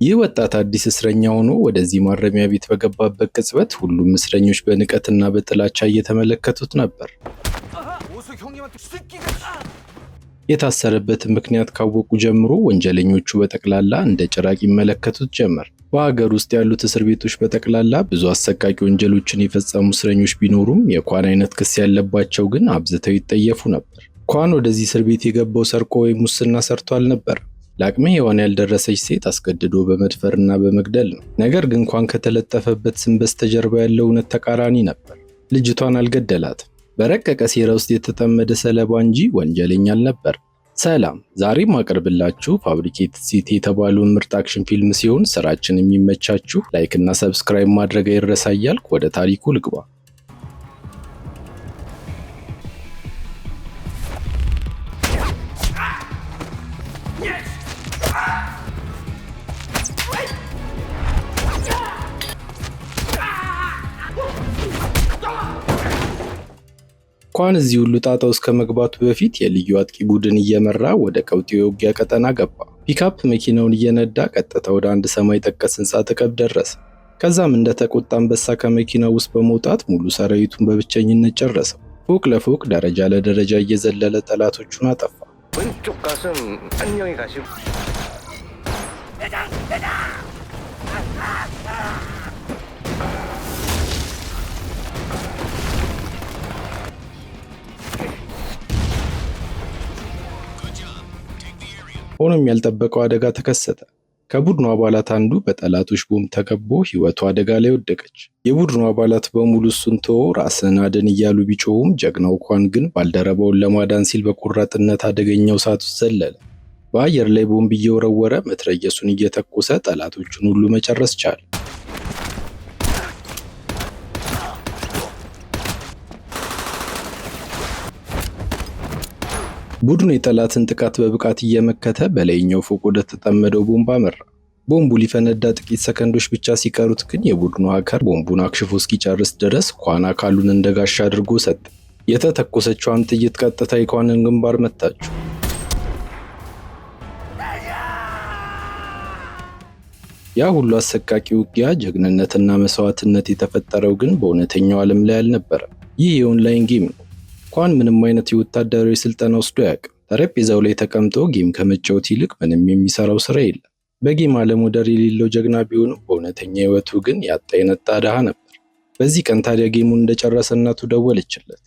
ይህ ወጣት አዲስ እስረኛ ሆኖ ወደዚህ ማረሚያ ቤት በገባበት ቅጽበት ሁሉም እስረኞች በንቀትና በጥላቻ እየተመለከቱት ነበር። 오수 형님한테 새끼가 የታሰረበትን ምክንያት ካወቁ ጀምሮ ወንጀለኞቹ በጠቅላላ እንደ ጭራቅ ይመለከቱት ጀመር። በሀገር ውስጥ ያሉት እስር ቤቶች በጠቅላላ ብዙ አሰቃቂ ወንጀሎችን የፈጸሙ እስረኞች ቢኖሩም የኳን አይነት ክስ ያለባቸው ግን አብዝተው ይጠየፉ ነበር። ኳን ወደዚህ እስር ቤት የገባው ሰርቆ ወይም ሙስና ሰርቶ አልነበር። ለአቅመ ሔዋን ያልደረሰች ሴት አስገድዶ በመድፈርና በመግደል ነው። ነገር ግን ኳን ከተለጠፈበት ስም በስተጀርባ ያለው እውነት ተቃራኒ ነበር። ልጅቷን አልገደላትም። በረቀቀ ሴራ ውስጥ የተጠመደ ሰለባ እንጂ ወንጀለኛ አልነበር። ሰላም፣ ዛሬ ማቀርብላችሁ Fabricated City የተባለውን ምርጥ action ፊልም ሲሆን ስራችን የሚመቻችሁ like እና subscribe ማድረግ አይረሳ እያልኩ ወደ ታሪኩ ልግባ። ኳን እዚህ ሁሉ ጣጣ ውስጥ ከመግባቱ በፊት የልዩ አጥቂ ቡድን እየመራ ወደ ቀውጢው የውጊያ ቀጠና ገባ። ፒካፕ መኪናውን እየነዳ ቀጥታ ወደ አንድ ሰማይ ጠቀስ ህንፃ አጠገብ ደረሰ። ከዛም እንደተቆጣ አንበሳ ከመኪናው ውስጥ በመውጣት ሙሉ ሰራዊቱን በብቸኝነት ጨረሰው። ፎቅ ለፎቅ ደረጃ ለደረጃ እየዘለለ ጠላቶቹን አጠፋ። 왼쪽 가슴 안녕히 가시고 ሆኖም ያልጠበቀው አደጋ ተከሰተ። ከቡድኑ አባላት አንዱ በጠላቶች ቦምብ ተከቦ ሕይወቱ አደጋ ላይ ወደቀች። የቡድኑ አባላት በሙሉ እሱን ተወው፣ ራስህን አድን እያሉ ቢጮሁም ጀግናው ኳን ግን ባልደረባውን ለማዳን ሲል በቆራጥነት አደገኛው እሳት ውስጥ ዘለለ። በአየር ላይ ቦምብ እየወረወረ፣ መትረየሱን እየተኮሰ ጠላቶቹን ሁሉ መጨረስ ቻለ። ቡድኑ የጠላትን ጥቃት በብቃት እየመከተ በላይኛው ፎቅ ወደ ተጠመደው ቦምብ አመራ። ቦምቡ ሊፈነዳ ጥቂት ሰከንዶች ብቻ ሲቀሩት ግን የቡድኑ hacker ቦምቡን አክሽፎ እስኪጨርስ ድረስ ኳን አካሉን እንደ ጋሻ አድርጎ ሰጠ። የተተኮሰችዋም ጥይት ቀጥታ የኳንን ግንባር መታችው። ያ ሁሉ አሰቃቂ ውጊያ፣ ጀግንነትና መስዋዕትነት የተፈጠረው ግን በእውነተኛው ዓለም ላይ አልነበረም። ይህ የ online game ነው። ኳን ምንም አይነት የወታደራዊ ስልጠና ወስዶ አያውቅም። ጠረጴዛው ላይ ተቀምጦ game ከመጫወት ይልቅ ምንም የሚሰራው ስራ የለም። በ game ዓለም ወደር የሌለው ጀግና ቢሆንም በእውነተኛ ሕይወቱ ግን ያጣ የነጣ ድሃ ነበር። በዚህ ቀን ታዲያ game ኡን እንደጨረሰ እናቱ ደወለችለት።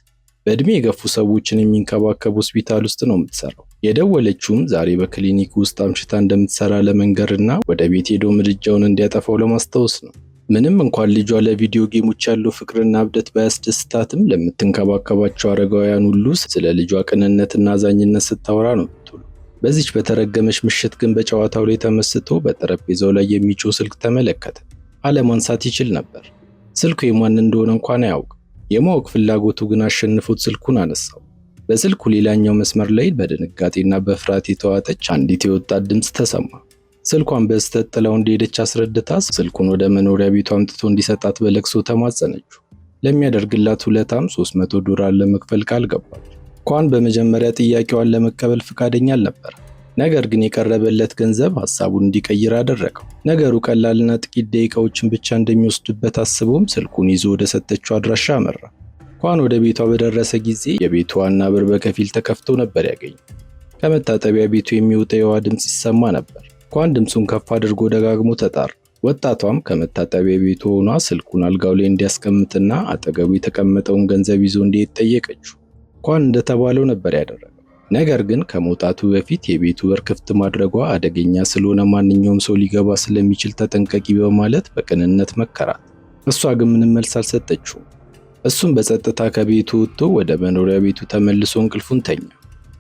በእድሜ የገፉ ሰዎችን የሚንከባከብ ሆስፒታል ውስጥ ነው የምትሰራው። የደወለችውም ዛሬ በክሊኒክ ውስጥ አምሽታ እንደምትሰራ ለመንገርና ወደ ቤት ሄዶ ምድጃውን እንዲያጠፋው ለማስታወስ ነው። ምንም እንኳን ልጇ ለ video game ኦች ያለው ፍቅርና እብደት ባያስደስታትም ለምትንከባከባቸው አረጋውያን ሁሉ ስለ ልጇ ቅንነትና አዛኝነት ስታወራ ነው የምትውለው። በዚች በተረገመች ምሽት ግን በጨዋታው ላይ ተመስጦ በጠረጴዛው ላይ የሚጮህ ስልክ ተመለከተ። አለማንሳት ይችል ነበር። ስልኩ የማን እንደሆነ እንኳን አያውቅም። የማወቅ ፍላጎቱ ግን አሸንፎት ስልኩን አነሳው። በስልኩ ሌላኛው መስመር ላይ በድንጋጤና በፍርሃት የተዋጠች አንዲት የወጣት ድምፅ ተሰማ። ስልኳን በስህተት ጥላው እንደሄደች አስረድታ ስልኩን ወደ መኖሪያ ቤቱ አምጥቶ እንዲሰጣት በለቅሶ ተማጸነችው። ለሚያደርግላት ውለታም 300 ዶላር ለመክፈል ቃል ገባች። ኳን በመጀመሪያ ጥያቄዋን ለመቀበል ፈቃደኛ አልነበር። ነገር ግን የቀረበለት ገንዘብ ሀሳቡን እንዲቀይር አደረገው። ነገሩ ቀላልና ጥቂት ደቂቃዎችን ብቻ እንደሚወስድበት አስቦም ስልኩን ይዞ ወደ ሰጠችው አድራሻ አመራ። ኳን ወደ ቤቷ በደረሰ ጊዜ የቤቱ ዋና በር በከፊል ተከፍቶ ነበር ያገኘው። ከመታጠቢያ ቤቱ የሚወጣ የውሃ ድምፅ ይሰማ ነበር። ኳን ድምፁን ከፍ አድርጎ ደጋግሞ ተጣራ። ወጣቷም ከመታጠቢያ ቤቱ ሆኗ ስልኩን አልጋው ላይ እንዲያስቀምጥና አጠገቡ የተቀመጠውን ገንዘብ ይዞ እንዲሄድ ጠየቀችው። ኳን እንደተባለው ነበር ያደረገው። ነገር ግን ከመውጣቱ በፊት የቤቱ በር ክፍት ማድረጓ አደገኛ ስለሆነ ማንኛውም ሰው ሊገባ ስለሚችል ተጠንቀቂ በማለት በቅንነት መከራት። እሷ ግን ምንም መልስ አልሰጠችውም። እሱም በጸጥታ ከቤቱ ወጥቶ ወደ መኖሪያ ቤቱ ተመልሶ እንቅልፉን ተኛ።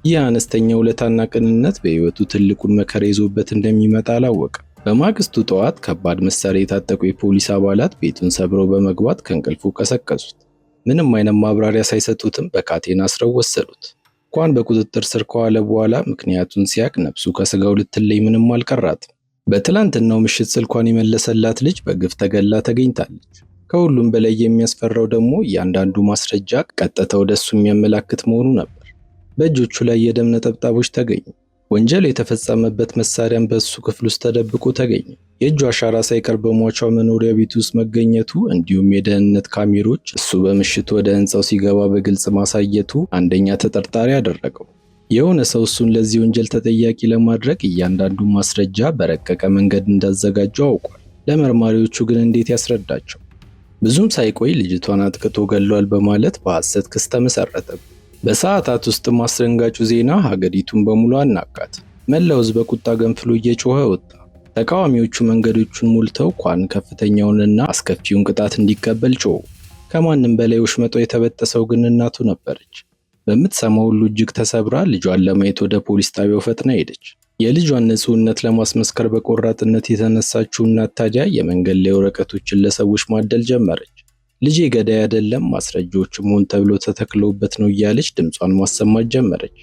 ይህ አነስተኛ ውለታና ቅንነት በሕይወቱ ትልቁን መከራ ይዞበት እንደሚመጣ አላወቀም። በማግስቱ ጠዋት ከባድ መሳሪያ የታጠቁ የፖሊስ አባላት ቤቱን ሰብረው በመግባት ከእንቅልፉ ቀሰቀሱት። ምንም አይነት ማብራሪያ ሳይሰጡትም በካቴና አስረው ወሰዱት። ኳን በቁጥጥር ስር ከዋለ በኋላ ምክንያቱን ሲያቅ ነፍሱ ከስጋው ልትለይ ምንም አልቀራትም። በትላንትናው ምሽት ስልኳን የመለሰላት ልጅ በግፍ ተገላ ተገኝታለች። ከሁሉም በላይ የሚያስፈራው ደግሞ እያንዳንዱ ማስረጃ ቀጥታ ወደ እሱ የሚያመላክት መሆኑ ነበር። በእጆቹ ላይ የደም ነጠብጣቦች ተገኙ። ወንጀል የተፈጸመበት መሳሪያም በእሱ ክፍል ውስጥ ተደብቆ ተገኘ። የእጁ አሻራ ሳይቀር በሟቿ መኖሪያ ቤት ውስጥ መገኘቱ እንዲሁም የደህንነት ካሜሮች እሱ በምሽቱ ወደ ህንፃው ሲገባ በግልጽ ማሳየቱ አንደኛ ተጠርጣሪ አደረገው። የሆነ ሰው እሱን ለዚህ ወንጀል ተጠያቂ ለማድረግ እያንዳንዱን ማስረጃ በረቀቀ መንገድ እንዳዘጋጀው አውቋል። ለመርማሪዎቹ ግን እንዴት ያስረዳቸው? ብዙም ሳይቆይ ልጅቷን አጥቅቶ ገሏል በማለት በሐሰት ክስ ተመሰረተ። በሰዓታት ውስጥም አስደንጋጩ ዜና ሀገሪቱን በሙሉ አናጋት። መላው ሕዝብ በቁጣ ገንፍሎ እየጮኸ ወጣ። ተቃዋሚዎቹ መንገዶቹን ሞልተው ኳን ከፍተኛውንና አስከፊውን ቅጣት እንዲቀበል ጮሁ። ከማንም በላይ ወሽመጧ የተበጠሰው ግን እናቱ ነበረች። በምትሰማው ሁሉ እጅግ ተሰብራ ልጇን ለማየት ወደ ፖሊስ ጣቢያው ፈጥና ሄደች። የልጇን ንጹሕነት ለማስመስከር በቆራጥነት የተነሳችው እናት ታዲያ የመንገድ ላይ ወረቀቶችን ለሰዎች ማደል ጀመረች። ልጄ ገዳይ አይደለም፣ ማስረጃዎችም ሆን ተብሎ ተተክለውበት ነው እያለች ድምጿን ማሰማት ጀመረች።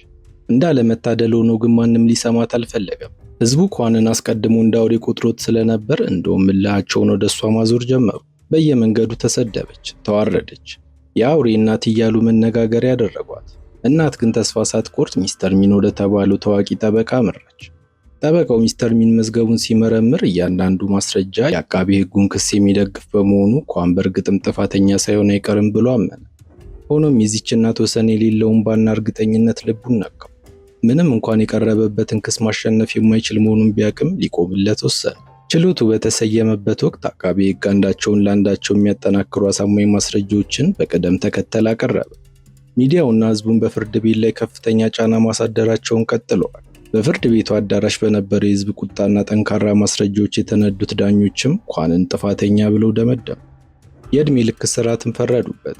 እንዳለመታደል ሆኖ ግን ማንም ሊሰማት አልፈለገም። ህዝቡ ኳንን አስቀድሞ እንደ አውሬ ቆጥሮት ስለነበር እንደውም እልሃቸውን ወደ እሷ ማዞር ጀመሩ። በየመንገዱ ተሰደበች፣ ተዋረደች። የአውሬ እናት እያሉ መነጋገሪያ ያደረጓት። እናት ግን ተስፋ ሳትቆርጥ ሚስተር ሚን ወደ ተባለው ታዋቂ ጠበቃ አመራች። ጠበቃው ሚስተር ሚን መዝገቡን ሲመረምር እያንዳንዱ ማስረጃ የአቃቢ ሕጉን ክስ የሚደግፍ በመሆኑ ኳን በእርግጥም ጥፋተኛ ሳይሆን አይቀርም ብሎ አመነ። ሆኖም የዚች እናት ወሰን የሌለው እንባና እርግጠኝነት ልቡን ነካው። ምንም እንኳን የቀረበበትን ክስ ማሸነፍ የማይችል መሆኑን ቢያቅም ሊቆምለት ወሰነ። ችሎቱ በተሰየመበት ወቅት አቃቢ ሕግ አንዳቸውን ለአንዳቸው የሚያጠናክሩ አሳማኝ ማስረጃዎችን በቅደም ተከተል አቀረበ። ሚዲያውና ህዝቡን በፍርድ ቤት ላይ ከፍተኛ ጫና ማሳደራቸውን ቀጥለዋል። በፍርድ ቤቱ አዳራሽ በነበረው የህዝብ ቁጣና ጠንካራ ማስረጃዎች የተነዱት ዳኞችም ኳንን ጥፋተኛ ብለው ደመደሙ። የዕድሜ ልክ እስራትን ፈረዱበት።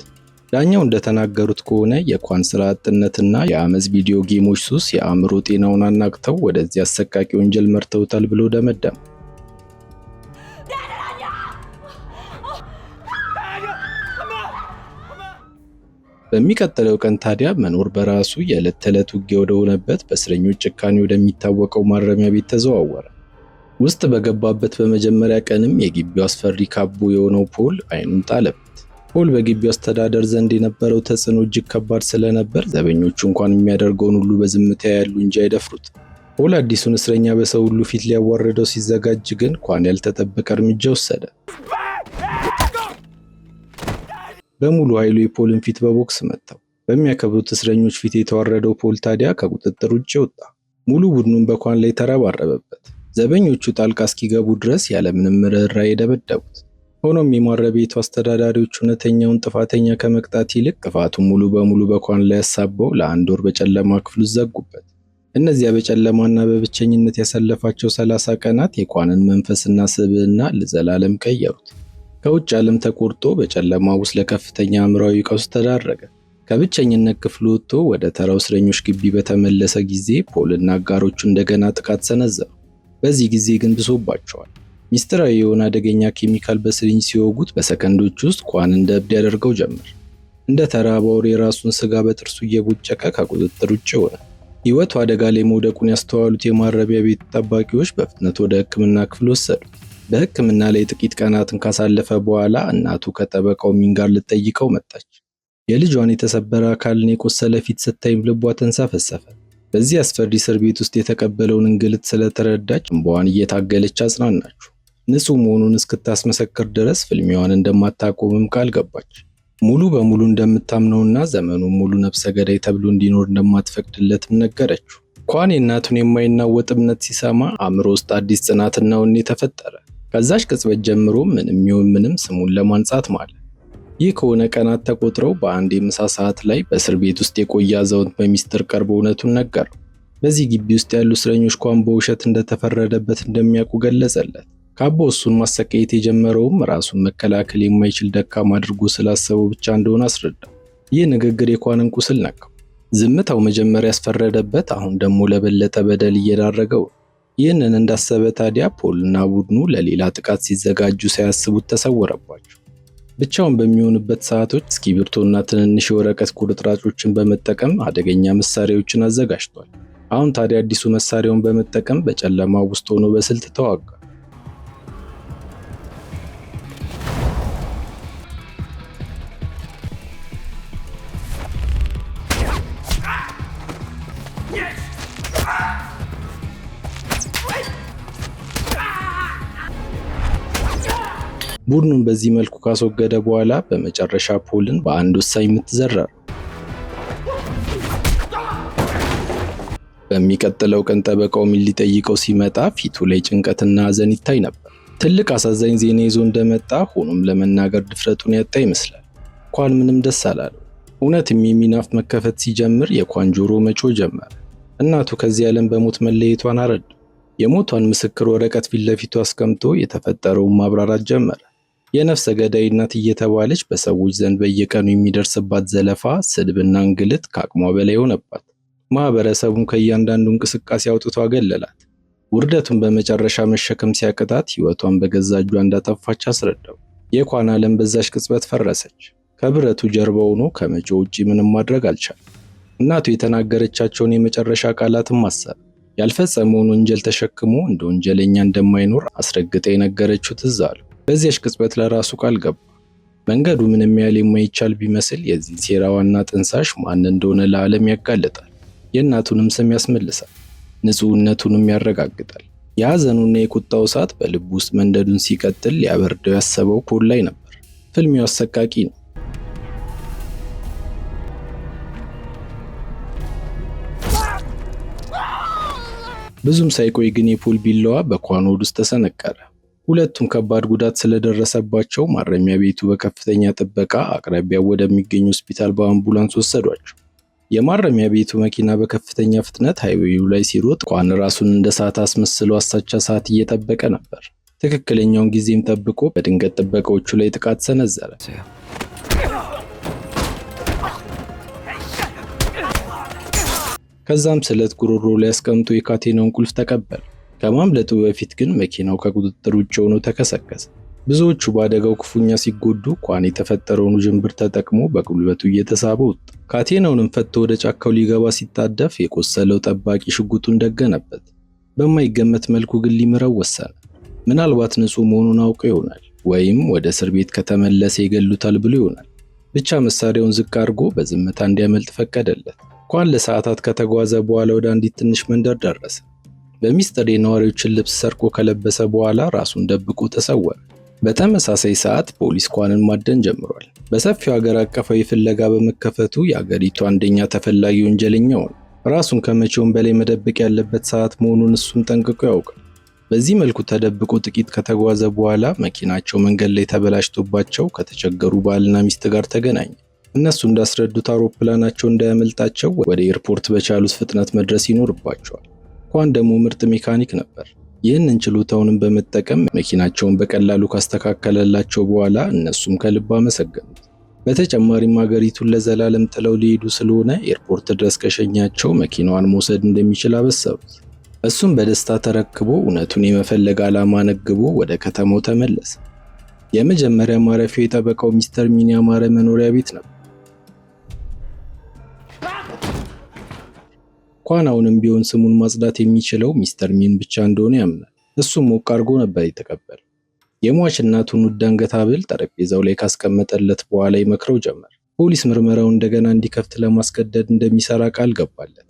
ዳኛው እንደተናገሩት ከሆነ የኳን ስራ አጥነትና የአመፅ ቪዲዮ ጌሞች ሱስ የአእምሮ ጤናውን አናግተው ወደዚህ አሰቃቂ ወንጀል መርተውታል ብለው ደመደሙ። በሚቀጥለው ቀን ታዲያ መኖር በራሱ የዕለት ተዕለት ውጊያ ወደሆነበት በእስረኞች ጭካኔ ወደሚታወቀው ማረሚያ ቤት ተዘዋወረ። ውስጥ በገባበት በመጀመሪያ ቀንም የግቢው አስፈሪ ካቦ የሆነው ፖል አይኑን ጣለበት። ፖል በግቢው አስተዳደር ዘንድ የነበረው ተጽዕኖ እጅግ ከባድ ስለነበር ዘበኞቹ እንኳን የሚያደርገውን ሁሉ በዝምታ ያያሉ እንጂ አይደፍሩት። ፖል አዲሱን እስረኛ በሰው ሁሉ ፊት ሊያዋርደው ሲዘጋጅ ግን ኳን ያልተጠበቀ እርምጃ ወሰደ። በሙሉ ኃይሉ የፖልን ፊት በቦክስ መታው። በሚያከብሩት እስረኞች ፊት የተዋረደው ፖል ታዲያ ከቁጥጥር ውጭ ወጣ። ሙሉ ቡድኑን በኳን ላይ ተረባረበበት። ዘበኞቹ ጣልቃ እስኪገቡ ድረስ ያለምንም ርኅራኄ ደበደቡት። ሆኖም የማረሚያ ቤቱ አስተዳዳሪዎች እውነተኛውን ጥፋተኛ ከመቅጣት ይልቅ ጥፋቱን ሙሉ በሙሉ በኳን ላይ አሳበው ለ1 ወር በጨለማ ክፍል ውስጥ ዘጉበት። እነዚያ በጨለማና በብቸኝነት ያሳለፋቸው 30 ቀናት የኳንን መንፈስና ስብዕና ለዘላለም ቀየሩት። ከውጭ ዓለም ተቆርጦ በጨለማ ውስጥ ለከፍተኛ አእምሯዊ ቀውስ ተዳረገ። ከብቸኝነት ክፍሉ ወጥቶ ወደ ተራው እስረኞች ግቢ በተመለሰ ጊዜ ፖልና አጋሮቹ እንደገና ጥቃት ሰነዘሩ። በዚህ ጊዜ ግን ብሶባቸዋል። ሚስጥራዊ የሆነ አደገኛ ኬሚካል በስሪንጅ ሲወጉት በሰከንዶች ውስጥ ኳን እንደ እብድ ያደርገው ጀመር። እንደ ተራበ አውሬ የራሱን ስጋ በጥርሱ እየቦጨቀ ከቁጥጥር ውጭ ሆነ። ሕይወቱ አደጋ ላይ መውደቁን ያስተዋሉት የማረሚያ ቤት ጠባቂዎች በፍጥነት ወደ ሕክምና ክፍል ወሰዱት። በሕክምና ላይ ጥቂት ቀናትን ካሳለፈ በኋላ እናቱ ከጠበቃው ሚን ጋር ልትጠይቀው መጣች። የልጇን የተሰበረ አካልና የቆሰለ ፊት ስታይም ልቧ ተንሰፈሰፈ። በዚህ አስፈሪ እስር ቤት ውስጥ የተቀበለውን እንግልት ስለተረዳች እንባዋን እየታገለች አጽናናችው። ንጹሕ መሆኑን እስክታስመሰክር ድረስ ፍልሚያዋን እንደማታቆምም ቃል ገባች። ሙሉ በሙሉ እንደምታምነውና ዘመኑን ሙሉ ነፍሰ ገዳይ ተብሎ እንዲኖር እንደማትፈቅድለትም ነገረችው። ኳን የእናቱን የማይናወጥ እምነት ሲሰማ አእምሮ ውስጥ አዲስ ጽናትና ወኔ ተፈጠረ። ከዛች ቅጽበት ጀምሮ ምንም ይሁን ምንም ስሙን ለማንጻት ማለ። ይህ ከሆነ ቀናት ተቆጥረው በአንድ የምሳ ሰዓት ላይ በእስር ቤት ውስጥ የቆየ አዛውንት በሚስጥር ቀርቦ እውነቱን ነገረው። በዚህ ግቢ ውስጥ ያሉ እስረኞች ኳን በውሸት እንደተፈረደበት እንደሚያውቁ ገለጸለት። ካቦ እሱን ማሰቃየት የጀመረውም ራሱን መከላከል የማይችል ደካማ አድርጎ ስላሰበው ብቻ እንደሆነ አስረዳው። ይህ ንግግር የኳንን ቁስል ነካው። ዝምታው መጀመሪያ ያስፈረደበት፣ አሁን ደግሞ ለበለጠ በደል እየዳረገው ነው። ይህንን እንዳሰበ ታዲያ ፖልና ቡድኑ ለሌላ ጥቃት ሲዘጋጁ ሳያስቡት ተሰወረባቸው። ብቻውን በሚሆንበት ሰዓቶች እስክሪብቶና ትንንሽ የወረቀት ቁርጥራጮችን በመጠቀም አደገኛ መሳሪያዎችን አዘጋጅቷል። አሁን ታዲያ አዲሱ መሳሪያውን በመጠቀም በጨለማ ውስጥ ሆኖ በስልት ተዋጋ። ቡድኑን በዚህ መልኩ ካስወገደ በኋላ በመጨረሻ ፖልን በአንድ ወሳኝ ምት ዘረረው። በሚቀጥለው ቀን ጠበቃው ሚን ሊጠይቀው ሲመጣ ፊቱ ላይ ጭንቀትና ሐዘን ይታይ ነበር። ትልቅ አሳዛኝ ዜና ይዞ እንደመጣ ሆኖም ለመናገር ድፍረቱን ያጣ ይመስላል። ኳን ምንም ደስ አላለው። እውነትም የሚን አፍ መከፈት ሲጀምር የኳን ጆሮ መጮህ ጀመረ። እናቱ ከዚህ ዓለም በሞት መለየቷን አረዱ። የሞቷን ምስክር ወረቀት ፊት ለፊቱ አስቀምጦ የተፈጠረውን ማብራራት ጀመረ። የነፍሰ ገዳይ እናት እየተባለች በሰዎች ዘንድ በየቀኑ የሚደርስባት ዘለፋ፣ ስድብና እንግልት ከአቅሟ በላይ ሆነባት። ማህበረሰቡም ከእያንዳንዱ እንቅስቃሴ አውጥቶ አገለላት። ውርደቱን በመጨረሻ መሸከም ሲያቅታት ሕይወቷን በገዛ እጇ እንዳጠፋች አስረዳው። የኳን ዓለም በዛች ቅጽበት ፈረሰች። ከብረቱ ጀርባ ሆኖ ከመጮህ ውጪ ምንም ማድረግ አልቻለም። እናቱ የተናገረቻቸውን የመጨረሻ ቃላትም አሰበ። ያልፈጸመውን ወንጀል ተሸክሞ እንደ ወንጀለኛ እንደማይኖር አስረግጣ የነገረችው ትዝ አለው። በዚያች ቅጽበት ለራሱ ቃል ገባ። መንገዱ ምንም ያህል የማይቻል ቢመስል የዚህ ሴራ ዋና ጥንሳሽ ማን እንደሆነ ለዓለም ያጋልጣል። የእናቱንም ስም ያስመልሳል፣ ንጹሕነቱንም ያረጋግጣል። የሐዘኑና የቁጣው እሳት በልቡ ውስጥ መንደዱን ሲቀጥል ሊያበርደው ያሰበው ፖል ላይ ነበር። ፍልሚያው አሰቃቂ ነው። ብዙም ሳይቆይ ግን የፖል ቢላዋ በኳን ሆድ ውስጥ ተሰነቀረ። ሁለቱም ከባድ ጉዳት ስለደረሰባቸው ማረሚያ ቤቱ በከፍተኛ ጥበቃ አቅራቢያው ወደሚገኝ ሆስፒታል በአምቡላንስ ወሰዷቸው። የማረሚያ ቤቱ መኪና በከፍተኛ ፍጥነት highway ው ላይ ሲሮጥ ኳን ራሱን እንደ ሰዓት አስመስሎ አሳቻ ሰዓት እየጠበቀ ነበር። ትክክለኛውን ጊዜም ጠብቆ በድንገት ጥበቃዎቹ ላይ ጥቃት ሰነዘረ። ከዛም ስለት ጉሮሮ ላይ አስቀምጦ የካቴናውን ቁልፍ ተቀበለ። ከማምለጡ በፊት ግን መኪናው ከቁጥጥር ውጭ ሆኖ ተከሰከሰ። ብዙዎቹ በአደጋው ክፉኛ ሲጎዱ ኳን የተፈጠረውን ውዥንብር ተጠቅሞ በጉልበቱ እየተሳበ ወጣ። ካቴናውንም ፈቶ ወደ ጫካው ሊገባ ሲጣደፍ የቆሰለው ጠባቂ ሽጉጡን ደገነበት። በማይገመት መልኩ ግን ሊምረው ወሰነ። ምናልባት ንጹሕ መሆኑን አውቆ ይሆናል፣ ወይም ወደ እስር ቤት ከተመለሰ ይገሉታል ብሎ ይሆናል። ብቻ መሳሪያውን ዝቅ አድርጎ በዝምታ እንዲያመልጥ ፈቀደለት። ኳን ለሰዓታት ከተጓዘ በኋላ ወደ አንዲት ትንሽ መንደር ደረሰ። በሚስጥር የነዋሪዎችን ልብስ ሰርቆ ከለበሰ በኋላ ራሱን ደብቆ ተሰወረ። በተመሳሳይ ሰዓት ፖሊስ ኳንን ማደን ጀምሯል። በሰፊው ሀገር አቀፋዊ ፍለጋ በመከፈቱ የአገሪቱ አንደኛ ተፈላጊ ወንጀለኛ ሆነ። ራሱን ከመቼውም በላይ መደበቅ ያለበት ሰዓት መሆኑን እሱም ጠንቅቆ ያውቃል። በዚህ መልኩ ተደብቆ ጥቂት ከተጓዘ በኋላ መኪናቸው መንገድ ላይ ተበላሽቶባቸው ከተቸገሩ ባልና ሚስት ጋር ተገናኘ። እነሱ እንዳስረዱት አውሮፕላናቸው እንዳያመልጣቸው ወደ ኤርፖርት በቻሉት ፍጥነት መድረስ ይኖርባቸዋል። ኳን ደግሞ ምርጥ ሜካኒክ ነበር። ይህንን ችሎታውንም በመጠቀም መኪናቸውን በቀላሉ ካስተካከለላቸው በኋላ እነሱም ከልብ አመሰገኑት። በተጨማሪም ሀገሪቱን ለዘላለም ጥለው ሊሄዱ ስለሆነ ኤርፖርት ድረስ ከሸኛቸው መኪናዋን መውሰድ እንደሚችል አበሰሩት። እሱም በደስታ ተረክቦ እውነቱን የመፈለግ ዓላማ ነግቦ ወደ ከተማው ተመለሰ። የመጀመሪያ ማረፊያው የጠበቃው ሚስተር ሚን ያማረ መኖሪያ ቤት ነበር። ኳን አሁንም ቢሆን ስሙን ማጽዳት የሚችለው ሚስተር ሚን ብቻ እንደሆነ ያምናል። እሱም ሞቅ አድርጎ ነበር የተቀበለው። የሟች እናቱን ውድ አንገት ሐብል ጠረጴዛው ላይ ካስቀመጠለት በኋላ ይመክረው ጀመር። ፖሊስ ምርመራውን እንደገና እንዲከፍት ለማስገደድ እንደሚሰራ ቃል ገባለት።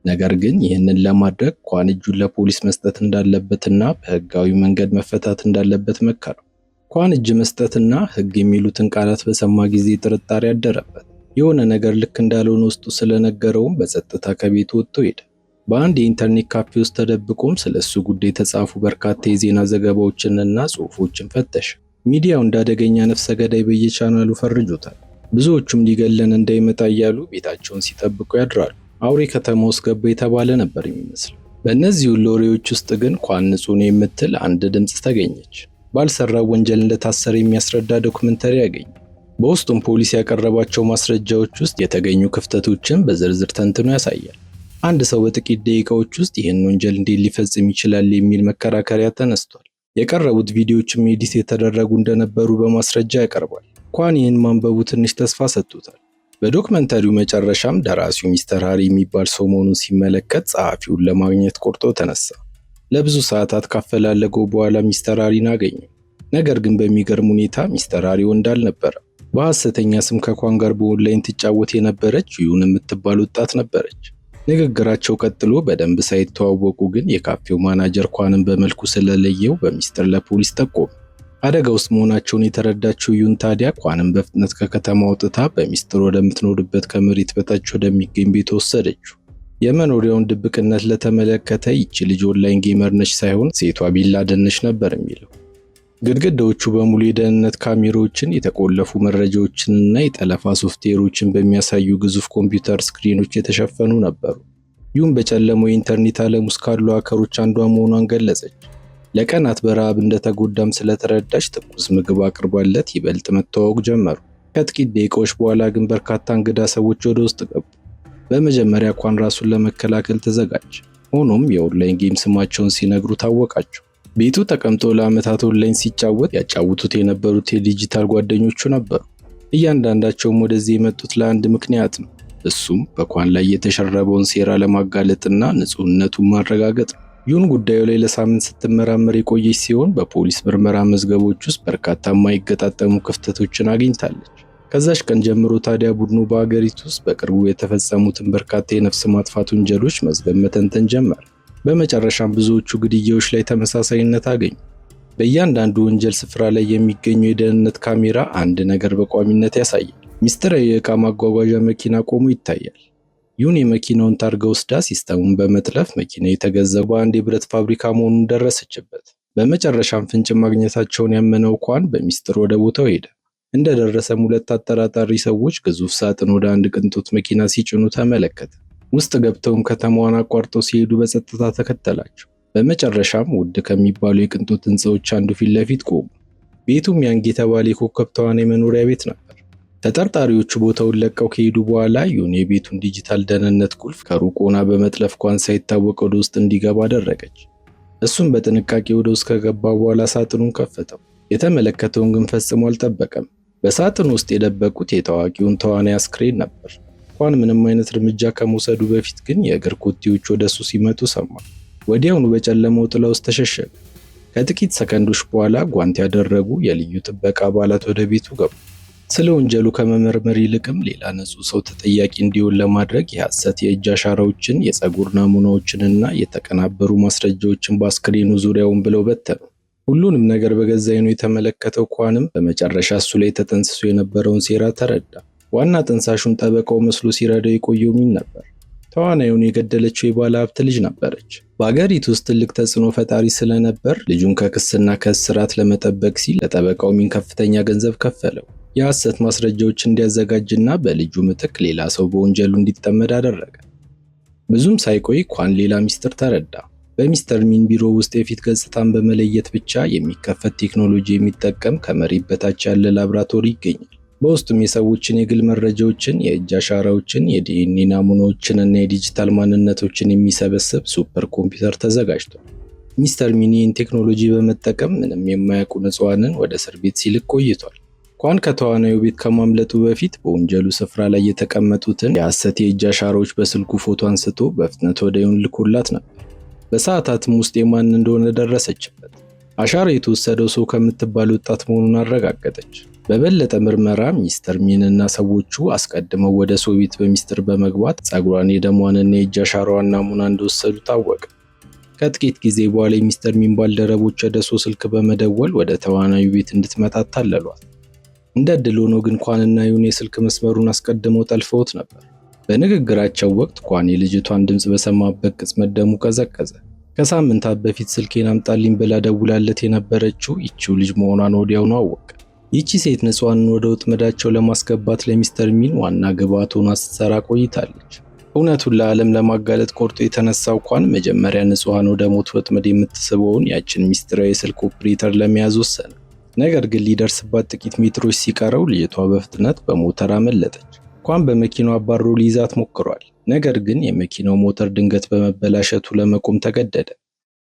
ነገር ግን ይህንን ለማድረግ ኳን እጁን ለፖሊስ መስጠት እንዳለበትና በህጋዊ መንገድ መፈታት እንዳለበት መከረው። ኳን እጅ መስጠትና ህግ የሚሉትን ቃላት በሰማ ጊዜ ጥርጣሬ አደረበት። የሆነ ነገር ልክ እንዳልሆነ ውስጡ ስለነገረውም በጸጥታ ከቤቱ ወጥቶ ሄደ። በአንድ የኢንተርኔት ካፌ ውስጥ ተደብቆም ስለ እሱ ጉዳይ የተጻፉ በርካታ የዜና ዘገባዎችንና ጽሑፎችን ፈተሸ። ሚዲያው እንደ አደገኛ ነፍሰ ገዳይ በየቻናሉ ፈርጆታል። ብዙዎቹም ሊገለን እንዳይመጣ እያሉ ቤታቸውን ሲጠብቁ ያድራሉ። አውሬ ከተማ ውስጥ ገባ የተባለ ነበር የሚመስለው። በእነዚህ ሁሉ ወሬዎች ውስጥ ግን ኳን ንጹሕ ነው የምትል አንድ ድምፅ ተገኘች። ባልሰራው ወንጀል እንደታሰረ የሚያስረዳ ዶክመንተሪ ያገኘ። በውስጡም ፖሊስ ያቀረባቸው ማስረጃዎች ውስጥ የተገኙ ክፍተቶችን በዝርዝር ተንትኖ ያሳያል። አንድ ሰው በጥቂት ደቂቃዎች ውስጥ ይህን ወንጀል እንዴት ሊፈጽም ይችላል የሚል መከራከሪያ ተነስቷል። የቀረቡት ቪዲዮዎችም edit የተደረጉ እንደነበሩ በማስረጃ ያቀርባል። ኳን ይህን ማንበቡ ትንሽ ተስፋ ሰጥቶታል። በዶክመንተሪው መጨረሻም ደራሲው ሚስተር ሃሪ የሚባል ሰው መሆኑን ሲመለከት ጸሐፊውን ለማግኘት ቆርጦ ተነሳ። ለብዙ ሰዓታት ካፈላለገው በኋላ ሚስተር ሃሪን አገኘው። ነገር ግን በሚገርም ሁኔታ ሚስተር ሃሪ ወንድ አልነበረም። በሐሰተኛ ስም ከኳን ጋር በኦንላይን ትጫወት የነበረች ዩን የምትባል ወጣት ነበረች። ንግግራቸው ቀጥሎ በደንብ ሳይተዋወቁ ግን የካፌው ማናጀር ኳንን በመልኩ ስለለየው በሚስጥር ለፖሊስ ጠቆመ። አደጋ ውስጥ መሆናቸውን የተረዳችው ዩን ታዲያ ኳንን በፍጥነት ከከተማ አውጥታ በሚስጥር ወደምትኖርበት ከመሬት በታች ወደሚገኝ ቤት ወሰደችው። የመኖሪያውን ድብቅነት ለተመለከተ ይቺ ልጅ online gamer ነች ሳይሆን ሴቷ ቢንላደን ነች ነበር የሚለው። ግድግዳዎቹ በሙሉ የደህንነት ካሜራዎችን፣ የተቆለፉ መረጃዎችንና የጠለፋ ሶፍትዌሮችን በሚያሳዩ ግዙፍ ኮምፒውተር screen ኦች የተሸፈኑ ነበሩ። ዩን በጨለመው የኢንተርኔት ዓለም ውስጥ ካሉ hacker ኦች አንዷ መሆኗን ገለጸች። ለቀናት በረሃብ እንደተጎዳም ስለተረዳች ትኩስ ምግብ አቅርባለት ይበልጥ መተዋወቅ ጀመሩ። ከጥቂት ደቂቃዎች በኋላ ግን በርካታ እንግዳ ሰዎች ወደ ውስጥ ገቡ። በመጀመሪያ ኳን ራሱን ለመከላከል ተዘጋጀ። ሆኖም የ online game ስማቸውን ሲነግሩ ታወቃቸው። ቤቱ ተቀምጦ ለዓመታት ኦንላይን ሲጫወት ያጫውቱት የነበሩት የዲጂታል ጓደኞቹ ነበሩ። እያንዳንዳቸውም ወደዚህ የመጡት ለአንድ ምክንያት ነው። እሱም በኳን ላይ የተሸረበውን ሴራ ለማጋለጥና ንጹህነቱን ማረጋገጥ ነው። ዩን ጉዳዩ ላይ ለሳምንት ስትመራመር የቆየች ሲሆን በፖሊስ ምርመራ መዝገቦች ውስጥ በርካታ የማይገጣጠሙ ክፍተቶችን አግኝታለች። ከዛች ቀን ጀምሮ ታዲያ ቡድኑ በአገሪቱ ውስጥ በቅርቡ የተፈጸሙትን በርካታ የነፍስ ማጥፋት ወንጀሎች መዝገብ መተንተን ጀመረ። በመጨረሻም ብዙዎቹ ግድያዎች ላይ ተመሳሳይነት አገኙ። በእያንዳንዱ ወንጀል ስፍራ ላይ የሚገኘው የደህንነት ካሜራ አንድ ነገር በቋሚነት ያሳያል። ሚስጥራዊ የዕቃ ማጓጓዣ መኪና ቆሞ ይታያል። ዩን የመኪናውን ታርጋ ወስዳ system ኡን በመጥለፍ መኪና የተገዛው በአንድ የብረት ፋብሪካ መሆኑን ደረሰችበት። በመጨረሻም ፍንጭ ማግኘታቸውን ያመነው ኳን በሚስጥር ወደ ቦታው ሄደ። እንደደረሰም ሁለት አጠራጣሪ ሰዎች ግዙፍ ሳጥን ወደ አንድ ቅንጦት መኪና ሲጭኑ ተመለከተ። ውስጥ ገብተውም ከተማዋን አቋርጠው ሲሄዱ በጸጥታ ተከተላቸው። በመጨረሻም ውድ ከሚባሉ የቅንጦት ሕንፃዎች አንዱ ፊት ለፊት ቆሙ። ቤቱም ያንግ የተባለ የኮከብ ተዋናይ መኖሪያ ቤት ነበር። ተጠርጣሪዎቹ ቦታውን ለቀው ከሄዱ በኋላ ዩን የቤቱን ዲጂታል ደህንነት ቁልፍ ከሩቅ ሆና በመጥለፍ ኳን ሳይታወቅ ወደ ውስጥ እንዲገባ አደረገች። እሱም በጥንቃቄ ወደ ውስጥ ከገባ በኋላ ሳጥኑን ከፈተው። የተመለከተውን ግን ፈጽሞ አልጠበቀም። በሳጥኑ ውስጥ የደበቁት የታዋቂውን ተዋናይ አስክሬን ነበር። ኳን ምንም አይነት እርምጃ ከመውሰዱ በፊት ግን የእግር ኮቴዎች ወደ እሱ ሲመጡ ሰማ። ወዲያውኑ በጨለመው ጥላ ውስጥ ተሸሸገ። ከጥቂት ሰከንዶች በኋላ ጓንት ያደረጉ የልዩ ጥበቃ አባላት ወደ ቤቱ ገቡ። ስለ ወንጀሉ ከመመርመር ይልቅም ሌላ ንጹህ ሰው ተጠያቂ እንዲሆን ለማድረግ የሐሰት የእጅ አሻራዎችን፣ የፀጉር ናሙናዎችንና የተቀናበሩ ማስረጃዎችን በአስክሬኑ ዙሪያውን ብለው በተኑ። ሁሉንም ነገር በገዛ ዓይኑ የተመለከተው ኳንም በመጨረሻ እሱ ላይ ተጠንስሶ የነበረውን ሴራ ተረዳ። ዋና ጠንሳሹን ጠበቃው መስሎ ሲረዳው የቆየው ሚን ነበር። ተዋናዩን የገደለችው የባለ ሀብት ልጅ ነበረች። በአገሪቱ ውስጥ ትልቅ ተጽዕኖ ፈጣሪ ስለነበር ልጁን ከክስና ከእስራት ለመጠበቅ ሲል ለጠበቃው ሚን ከፍተኛ ገንዘብ ከፈለው። የሐሰት ማስረጃዎች እንዲያዘጋጅና በልጁ ምትክ ሌላ ሰው በወንጀሉ እንዲጠመድ አደረገ። ብዙም ሳይቆይ ኳን ሌላ ሚስጥር ተረዳ። በሚስተር ሚን ቢሮ ውስጥ የፊት ገጽታን በመለየት ብቻ የሚከፈት ቴክኖሎጂ የሚጠቀም ከመሬት በታች ያለ ላብራቶሪ ይገኛል። በውስጡም የሰዎችን የግል መረጃዎችን፣ የእጅ አሻራዎችን፣ የዲኤንኤ ናሙናዎችን እና የዲጂታል ማንነቶችን የሚሰበስብ super computer ተዘጋጅቷል። ሚስተር ሚን ይህን ቴክኖሎጂ በመጠቀም ምንም የማያውቁ ንጹሐንን ወደ እስር ቤት ሲልክ ቆይቷል። ኳን ከተዋናዩ ቤት ከማምለጡ በፊት በወንጀሉ ስፍራ ላይ የተቀመጡትን የሐሰት የእጅ አሻራዎች በስልኩ ፎቶ አንስቶ በፍጥነት ወደ ዩን ልኮላት ነበር። በሰዓታትም ውስጥ የማን እንደሆነ ደረሰችበት። አሻራ የተወሰደው ሰው ከምትባል ወጣት መሆኑን አረጋገጠች። በበለጠ ምርመራ ሚስተር ሚን እና ሰዎቹ አስቀድመው ወደ ሰው ቤት በሚስጥር በመግባት ጸጉሯን፣ የደሟንና የእጅ አሻራዋን ናሙና እንደወሰዱ ታወቀ። ከጥቂት ጊዜ በኋላ የሚስተር ሚን ባልደረቦች ወደ ሶ ስልክ በመደወል ወደ ተዋናዩ ቤት እንድትመጣ አታለሏት። እንደ ዕድል ሆኖ ግን ኳንና ዩን የስልክ መስመሩን አስቀድመው ጠልፈውት ነበር። በንግግራቸው ወቅት ኳን የልጅቷን ድምፅ በሰማበት ቅጽበት ደሙ ቀዘቀዘ። ከሳምንታት በፊት ስልኬን አምጣልኝ ብላ ደውላለት የነበረችው ይቺው ልጅ መሆኗን ወዲያውኑ አወቀ። ይቺ ሴት ንጹሐንን ወደ ወጥመዳቸው ለማስገባት ለሚስተር ሚን ዋና ግብዓት ሆና ስትሰራ ቆይታለች። እውነቱን ለዓለም ለማጋለጥ ቆርጦ የተነሳው ኳን መጀመሪያ ንጹሐን ወደ ሞት ወጥመድ የምትስበውን ያችን ሚስጥራዊ የስልክ ኦፕሬተር ለመያዝ ወሰነ። ነገር ግን ሊደርስባት ጥቂት ሜትሮች ሲቀረው ልጅቷ በፍጥነት በሞተር አመለጠች። ኳን በመኪናው አባሮ ሊይዛት ሞክሯል። ነገር ግን የመኪናው ሞተር ድንገት በመበላሸቱ ለመቆም ተገደደ።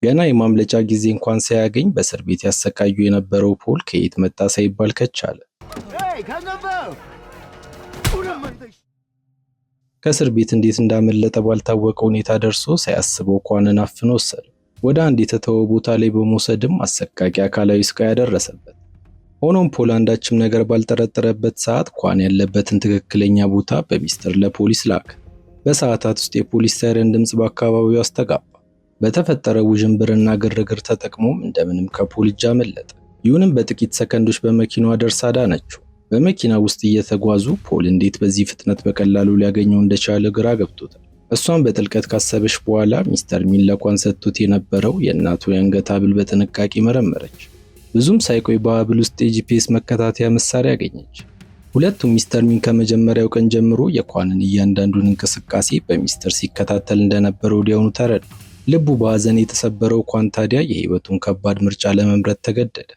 ገና የማምለጫ ጊዜ እንኳን ሳያገኝ በእስር ቤት ያሰቃዩ የነበረው ፖል ከየት መጣ ሳይባል ከች አለ። Hey, 강남보! 오랜만이다. ከእስር ቤት እንዴት እንዳመለጠ ባልታወቀ ሁኔታ ደርሶ ሳያስበው ኳንን አፍኖ ወሰደው። ወደ አንድ የተተወ ቦታ ላይ በመውሰድም አሰቃቂ አካላዊ ስቃይ ያደረሰበት። ሆኖም ፖል አንዳችም ነገር ባልጠረጠረበት ሰዓት ኳን ያለበትን ትክክለኛ ቦታ በሚስጥር ለፖሊስ ላከ። በሰዓታት ውስጥ የፖሊስ ሳይረን ድምፅ በአካባቢው አስተጋባ። በተፈጠረው ውዥንብርና ግርግር ተጠቅሞም እንደምንም ከፖል እጅ አመለጠ። ዩንም በጥቂት ሰከንዶች በመኪናዋ ደርሳ አዳነችው። በመኪና ውስጥ እየተጓዙ ፖል እንዴት በዚህ ፍጥነት በቀላሉ ሊያገኘው እንደቻለ ግራ ገብቶታል። እሷም በጥልቀት ካሰበች በኋላ ሚስተር ሚን ለኳን ሰጥቶት የነበረው የእናቱ የአንገት ሐብል በጥንቃቄ መረመረች። ብዙም ሳይቆይ በሐብል ውስጥ የ GPS መከታተያ መሳሪያ አገኘች። ሁለቱም ሚስተር ሚን ከመጀመሪያው ቀን ጀምሮ የኳንን እያንዳንዱን እንቅስቃሴ በሚስጥር ሲከታተል እንደነበረ ወዲያውኑ ተረዱ። ልቡ በሐዘን የተሰበረው ኳን ታዲያ የህይወቱን ከባድ ምርጫ ለመምረጥ ተገደደ።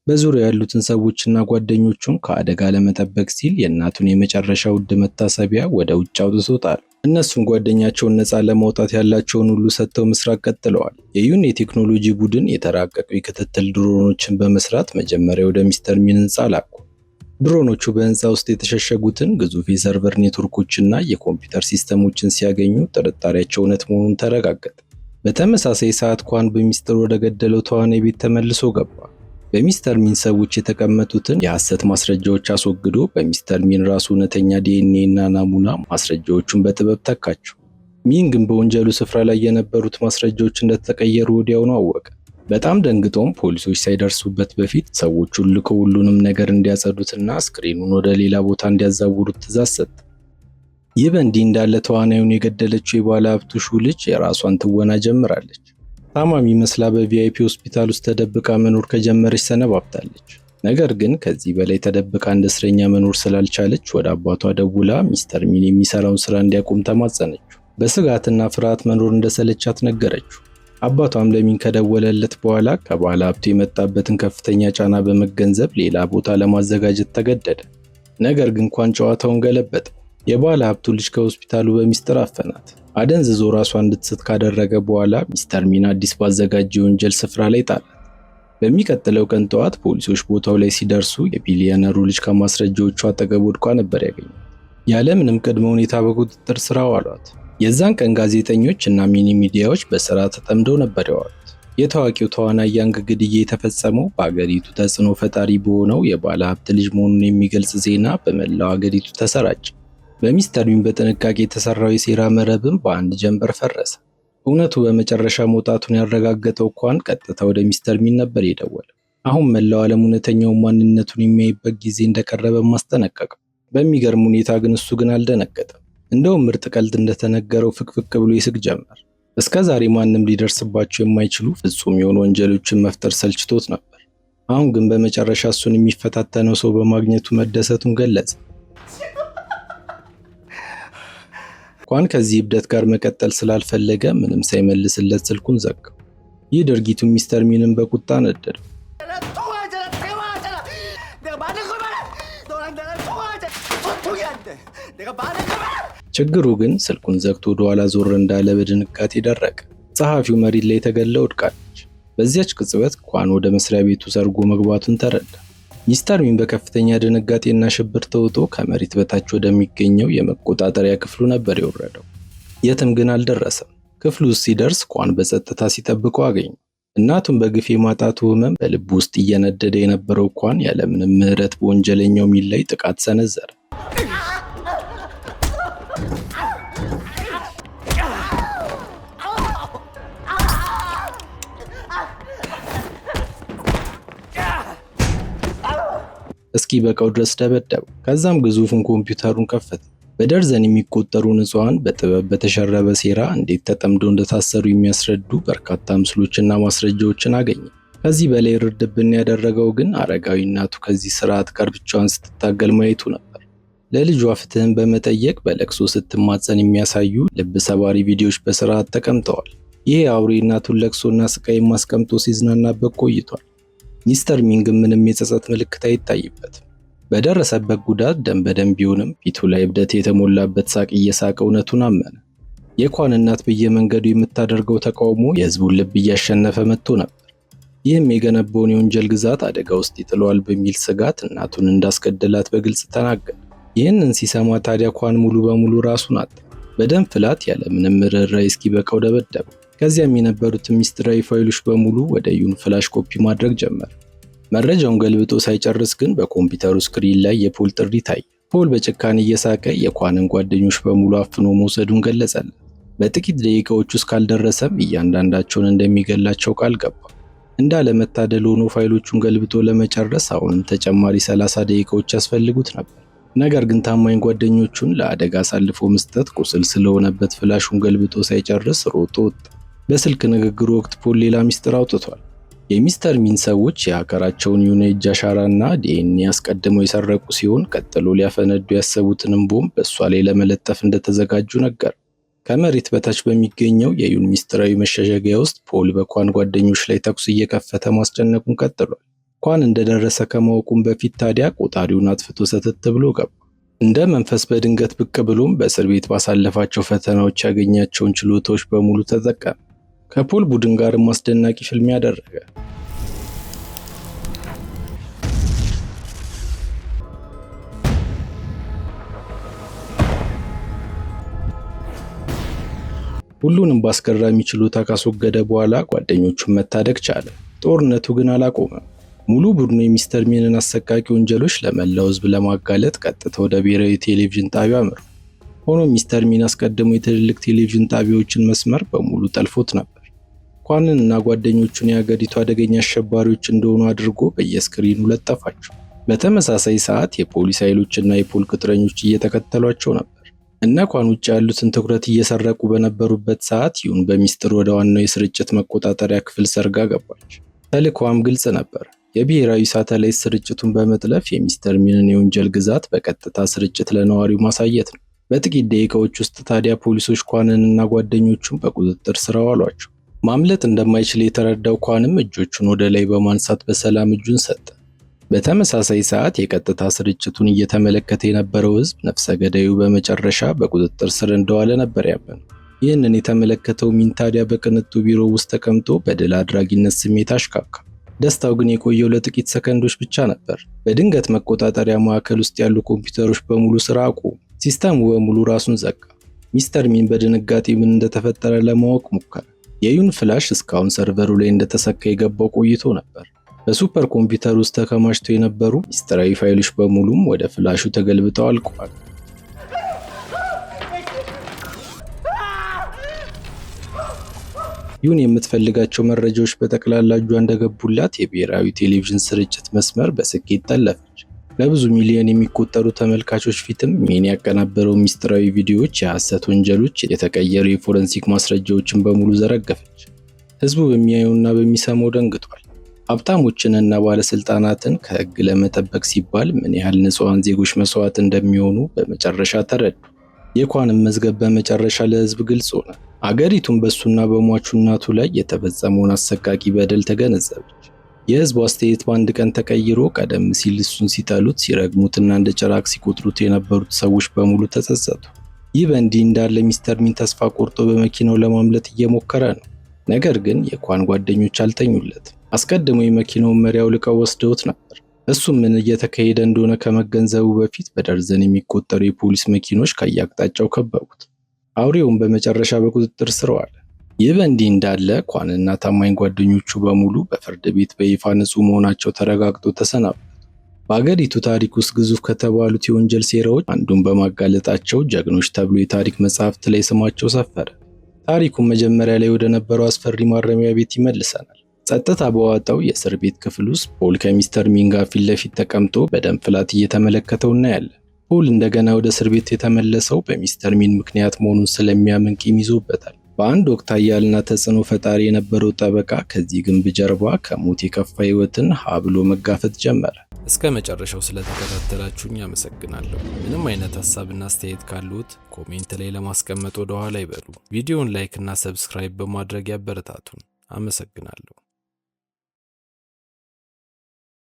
በዙሪያው ያሉትን ሰዎችና ጓደኞቹን ከአደጋ ለመጠበቅ ሲል የእናቱን የመጨረሻ ውድ መታሰቢያ ወደ ውጭ አውጥቶ ጣለ። እነሱም ጓደኛቸውን ነፃ ለማውጣት ያላቸውን ሁሉ ሰጥተው መስራት ቀጥለዋል። የዩን የቴክኖሎጂ ቡድን የተራቀቁ የክትትል ድሮኖችን በመስራት መጀመሪያ ወደ ሚስተር ሚን ህንፃ ላኩ። ድሮኖቹ በህንፃ ውስጥ የተሸሸጉትን ግዙፍ የ server ኔትወርኮችና የኮምፒውተር ሲስተሞችን ሲያገኙ ጥርጣሬያቸው እውነት መሆኑን ተረጋገጠ። በተመሳሳይ ሰዓት ኳን በሚስጥር ወደ ገደለው ተዋናይ ቤት ተመልሶ ገባ። በሚስተር ሚን ሰዎች የተቀመጡትን የሐሰት ማስረጃዎች አስወግዶ በሚስተር ሚን ራሱ እውነተኛ ዲኤንኤ እና ናሙና ማስረጃዎቹን በጥበብ ተካቸው። ሚን ግን በወንጀሉ ስፍራ ላይ የነበሩት ማስረጃዎች እንደተቀየሩ ወዲያውኑ አወቀ። በጣም ደንግጦም ፖሊሶች ሳይደርሱበት በፊት ሰዎቹን ልኮ ሁሉንም ነገር እንዲያጸዱትና አስክሬኑን ወደ ሌላ ቦታ እንዲያዛውሩት ትዕዛዝ ሰጠ። ይህ በእንዲህ እንዳለ ተዋናዩን የገደለችው የባለ ሀብቱ ሹ ልጅ የራሷን ትወና ጀምራለች። ታማሚ መስላ በ VIP ሆስፒታል ውስጥ ተደብቃ መኖር ከጀመረች ሰነባብታለች። ነገር ግን ከዚህ በላይ ተደብቃ እንደ እስረኛ መኖር ስላልቻለች ወደ አባቷ ደውላ ሚስተር ሚን የሚሰራውን ስራ እንዲያቆም ተማጸነችው። በስጋትና ፍርሃት መኖር እንደሰለቻት ነገረችው። አባቷም ለሚን ከደወለለት በኋላ ከባለ ሀብቱ የመጣበትን ከፍተኛ ጫና በመገንዘብ ሌላ ቦታ ለማዘጋጀት ተገደደ። ነገር ግን ኳን ጨዋታውን ገለበጠ። የባለ ሀብቱ ልጅ ከሆስፒታሉ በሚስጥር አፈናት። አደንዝዞ ራሷ እንድትስት ካደረገ በኋላ ሚስተር ሚን አዲስ ባዘጋጀው የወንጀል ስፍራ ላይ ጣላት። በሚቀጥለው ቀን ጠዋት ፖሊሶች ቦታው ላይ ሲደርሱ የቢሊየነሩ ልጅ ከማስረጃዎቹ አጠገብ ወድቋ ነበር ያገኙት። ያለምንም ቅድመ ሁኔታ በቁጥጥር ስር አዋሏት። የዛን ቀን ጋዜጠኞች እና ሚኒ ሚዲያዎች በስራ ተጠምደው ነበር የዋሉት። የታዋቂው ተዋናይ ያንግ ግድያ የተፈጸመው በአገሪቱ ተጽዕኖ ፈጣሪ በሆነው የባለ ሀብት ልጅ መሆኑን የሚገልጽ ዜና በመላው አገሪቱ ተሰራጨ። በሚስተር ሚን በጥንቃቄ የተሰራው የሴራ መረብም በአንድ ጀንበር ፈረሰ። እውነቱ በመጨረሻ መውጣቱን ያረጋገጠው ኳን ቀጥታ ወደ ሚስተር ሚን ነበር የደወለው። አሁን መላው ዓለም እውነተኛውን ማንነቱን የሚያይበት ጊዜ እንደቀረበ ማስጠነቀቀው። በሚገርም ሁኔታ ግን እሱ ግን አልደነገጠም። እንደውም ምርጥ ቀልድ እንደተነገረው ፍቅፍቅ ብሎ ይስቅ ጀመር። እስከ ዛሬ ማንም ሊደርስባቸው የማይችሉ ፍጹም የሆኑ ወንጀሎችን መፍጠር ሰልችቶት ነበር። አሁን ግን በመጨረሻ እሱን የሚፈታተነው ሰው በማግኘቱ መደሰቱን ገለጸ። ኳን ከዚህ እብደት ጋር መቀጠል ስላልፈለገ ምንም ሳይመልስለት ስልኩን ዘጋው። ይህ ድርጊቱ ሚስተር ሚንን በቁጣ ነደደው። 나랑 통화하잖아, 대화하잖아. 내가 많은 걸 말해. 너랑 나랑 통화하자. 소통이 안 돼. 내가 많은 걸 말해. ችግሩ ግን ስልኩን ዘግቶ ወደ ኋላ ዞር እንዳለ በድንጋጤ ደረቀ። ጸሐፊው መሬት ላይ ተገድላ ወድቃለች። በዚያች ቅጽበት ኳን ወደ መስሪያ ቤቱ ሰርጎ መግባቱን ተረዳ። ሚስተር ሚን በከፍተኛ ድንጋጤና ሽብር ተውጦ ከመሬት በታች ወደሚገኘው የመቆጣጠሪያ ክፍሉ ነበር የወረደው። የትም ግን አልደረሰም። ክፍሉ ውስጥ ሲደርስ ኳን በጸጥታ ሲጠብቀው አገኘው። እናቱን በግፍ የማጣቱ ህመም በልቡ ውስጥ እየነደደ የነበረው ኳን ያለምንም ምህረት በወንጀለኛው ሚን ላይ ጥቃት ሰነዘረ። እስኪበቃው ድረስ ደበደበው። ከዛም ግዙፉን ኮምፒውተሩን ከፈተ። በደርዘን የሚቆጠሩ ንጹሐን በጥበብ በተሸረበ ሴራ እንዴት ተጠምደው እንደታሰሩ የሚያስረዱ በርካታ ምስሎችና ማስረጃዎችን አገኘ። ከዚህ በላይ ርድብን ያደረገው ግን አረጋዊ እናቱ ከዚህ ስርዓት ጋር ብቻዋን ስትታገል ማየቱ ነበር። ለልጇ ፍትህን በመጠየቅ በለቅሶ ስትማጸን የሚያሳዩ ልብ ሰባሪ ቪዲዮዎች በስርዓት ተቀምጠዋል። ይህ አውሬ እናቱን ለቅሶና ስቃይ አስቀምጦ ሲዝናናበት ቆይቷል። ሚስተር ሚን ግን ምንም የጸጸት ምልክት አይታይበትም። በደረሰበት ጉዳት ደም በደም ቢሆንም ፊቱ ላይ እብደት የተሞላበት ሳቅ እየሳቀ እውነቱን አመነ። የኳን እናት በየመንገዱ የምታደርገው ተቃውሞ የህዝቡን ልብ እያሸነፈ መጥቶ ነበር። ይህም የገነባውን የወንጀል ግዛት አደጋ ውስጥ ይጥለዋል በሚል ስጋት እናቱን እንዳስገደላት በግልጽ ተናገረ። ይህንን ሲሰማ ታዲያ ኳን ሙሉ በሙሉ ራሱን አጣ። በደም ፍላት ያለምንም ርኅራኄ እስኪበቃው ደበደበው። ከዚያም የነበሩትን ሚስጥራዊ ፋይሎች በሙሉ ወደ ዩን flash copy ማድረግ ጀመረ። መረጃውን ገልብጦ ሳይጨርስ ግን በኮምፒውተሩ screen ላይ የፖል ጥሪ ታየ። ፖል በጭካኔ እየሳቀ የኳንን ጓደኞች በሙሉ አፍኖ መውሰዱን ገለጸለት። በጥቂት ደቂቃዎች ውስጥ ካልደረሰም እያንዳንዳቸውን እንደሚገላቸው ቃል ገባ። እንዳለመታደል ሆኖ ፋይሎቹን ገልብጦ ለመጨረስ አሁንም ተጨማሪ 30 ደቂቃዎች ያስፈልጉት ነበር። ነገር ግን ታማኝ ጓደኞቹን ለአደጋ አሳልፎ መስጠት ቁስል ስለሆነበት ፍላሹን ገልብጦ ሳይጨርስ ሮጦ ወጣ። በስልክ ንግግሩ ወቅት ፖል ሌላ ሚስጥር አውጥቷል። የሚስተር ሚን ሰዎች የሀከራቸውን ዩን የእጅ አሻራና ዲኤንኤ አስቀድመው የሰረቁ ሲሆን፣ ቀጥሎ ሊያፈነዱ ያሰቡትንም ቦምብ በእሷ ላይ ለመለጠፍ እንደተዘጋጁ ነገር። ከመሬት በታች በሚገኘው የዩን ሚስጥራዊ መሸሸጊያ ውስጥ ፖል በኳን ጓደኞች ላይ ተኩስ እየከፈተ ማስጨነቁን ቀጥሏል። ኳን እንደደረሰ ከማወቁም በፊት ታዲያ ቆጣሪውን አጥፍቶ ሰተት ብሎ ገባ። እንደ መንፈስ በድንገት ብቅ ብሎም በእስር ቤት ባሳለፋቸው ፈተናዎች ያገኛቸውን ችሎታዎች በሙሉ ተጠቀመ። ከፖል ቡድን ጋርም አስደናቂ ፍልሚያ አደረገ። ሁሉንም በአስገራሚ ችሎታ ካስወገደ በኋላ ጓደኞቹን መታደግ ቻለ። ጦርነቱ ግን አላቆመም። ሙሉ ቡድኑ የሚስተር ሚንን አሰቃቂ ወንጀሎች ለመላው ሕዝብ ለማጋለጥ ቀጥታ ወደ ብሔራዊ ቴሌቪዥን ጣቢያ አመሩ። ሆኖም ሚስተር ሚን አስቀድሞ የትልልቅ ቴሌቪዥን ጣቢያዎችን መስመር በሙሉ ጠልፎት ነበር። ኳንን እና ጓደኞቹን የአገሪቱ አደገኛ አሸባሪዎች እንደሆኑ አድርጎ በየስክሪኑ ለጠፋቸው። በተመሳሳይ ሰዓት የፖሊስ ኃይሎችና የፖል ቅጥረኞች እየተከተሏቸው ነበር። እነ ኳን ውጭ ያሉትን ትኩረት እየሰረቁ በነበሩበት ሰዓት ዩን በሚስጥር ወደ ዋናው የስርጭት መቆጣጠሪያ ክፍል ሰርጋ ገባች። ተልዕኮዋም ግልጽ ነበር። የብሔራዊ ሳተላይት ስርጭቱን በመጥለፍ የሚስተር ሚንን የወንጀል ግዛት በቀጥታ ስርጭት ለነዋሪው ማሳየት ነው። በጥቂት ደቂቃዎች ውስጥ ታዲያ ፖሊሶች ኳንን እና ጓደኞቹን በቁጥጥር ስር አዋሏቸው። ማምለጥ እንደማይችል የተረዳው ኳንም እጆቹን ወደ ላይ በማንሳት በሰላም እጁን ሰጠ። በተመሳሳይ ሰዓት የቀጥታ ስርጭቱን እየተመለከተ የነበረው ሕዝብ ነፍሰ ገዳዩ በመጨረሻ በቁጥጥር ስር እንደዋለ ነበር ያመነው። ይህንን የተመለከተው ሚን ታዲያ በቅንጡ ቢሮ ውስጥ ተቀምጦ በድል አድራጊነት ስሜት አሽካካ። ደስታው ግን የቆየው ለጥቂት ሰከንዶች ብቻ ነበር። በድንገት መቆጣጠሪያ ማዕከል ውስጥ ያሉ ኮምፒውተሮች በሙሉ ስራ አቆሙ። ሲስተሙ በሙሉ ራሱን ዘጋ። ሚስተር ሚን በድንጋጤ ምን እንደተፈጠረ ለማወቅ ሞከረ። የዩን ፍላሽ እስካሁን ሰርቨሩ ላይ እንደተሰካ የገባው ቆይቶ ነበር። በሱፐር ኮምፒውተር ውስጥ ተከማችተው የነበሩ ሚስጥራዊ ፋይሎች በሙሉም ወደ ፍላሹ ተገልብጠው አልቀዋል። ዩን የምትፈልጋቸው መረጃዎች በጠቅላላ እጇ እንደገቡላት የብሔራዊ ቴሌቪዥን ስርጭት መስመር በስኬት ጠለፈች። ለብዙ ሚሊዮን የሚቆጠሩ ተመልካቾች ፊትም ሚን ያቀናበረው ሚስጥራዊ ቪዲዮዎች፣ የሐሰት ወንጀሎች፣ የተቀየሩ የፎረንሲክ ማስረጃዎችን በሙሉ ዘረገፈች። ህዝቡ በሚያየውና በሚሰማው ደንግጧል። ሀብታሞችንና ባለስልጣናትን ከህግ ለመጠበቅ ሲባል ምን ያህል ንጹሐን ዜጎች መስዋዕት እንደሚሆኑ በመጨረሻ ተረዱ። የኳንም መዝገብ በመጨረሻ ለህዝብ ግልጽ ሆነ። አገሪቱን በእሱና በሟቹ እናቱ ላይ የተፈጸመውን አሰቃቂ በደል ተገነዘበች። የህዝቡ አስተያየት በአንድ ቀን ተቀይሮ ቀደም ሲል እሱን ሲጠሉት፣ ሲረግሙትና እንደ ጭራቅ ሲቆጥሩት የነበሩት ሰዎች በሙሉ ተጸጸቱ። ይህ በእንዲህ እንዳለ ሚስተር ሚን ተስፋ ቆርጦ በመኪናው ለማምለጥ እየሞከረ ነው። ነገር ግን የኳን ጓደኞች አልተኙለትም። አስቀድሞ የመኪናውን መሪ አውልቀው ወስደውት ነበር። እሱም ምን እየተካሄደ እንደሆነ ከመገንዘቡ በፊት በደርዘን የሚቆጠሩ የፖሊስ መኪኖች ከየአቅጣጫው ከበቡት። አውሬውን በመጨረሻ በቁጥጥር ስር ዋለ። ይህ በእንዲህ እንዳለ ኳንና ታማኝ ጓደኞቹ በሙሉ በፍርድ ቤት በይፋ ንጹህ መሆናቸው ተረጋግጦ ተሰናበቱ። በአገሪቱ ታሪክ ውስጥ ግዙፍ ከተባሉት የወንጀል ሴራዎች አንዱን በማጋለጣቸው ጀግኖች ተብሎ የታሪክ መጽሐፍት ላይ ስማቸው ሰፈረ። ታሪኩን መጀመሪያ ላይ ወደ ነበረው አስፈሪ ማረሚያ ቤት ይመልሰናል። ጸጥታ በዋጠው የእስር ቤት ክፍል ውስጥ ፖል ከሚስተር ሚን ጋር ፊት ለፊት ተቀምጦ በደም ፍላት እየተመለከተው እናያለን። ፖል እንደገና ወደ እስር ቤት የተመለሰው በሚስተር ሚን ምክንያት መሆኑን ስለሚያምን ቂም ይዞበታል። በአንድ ወቅት ኃያልና ተጽዕኖ ፈጣሪ የነበረው ጠበቃ ከዚህ ግንብ ጀርባ ከሞት የከፋ ሕይወትን ሀ ብሎ መጋፈጥ ጀመረ። እስከ መጨረሻው ስለተከታተላችሁኝ አመሰግናለሁ። ምንም አይነት ሀሳብና አስተያየት ካሉት comment ላይ ለማስቀመጥ ወደ ኋላ አይበሉ። ቪዲዮውን like እና subscribe በማድረግ ያበረታቱን። አመሰግናለሁ።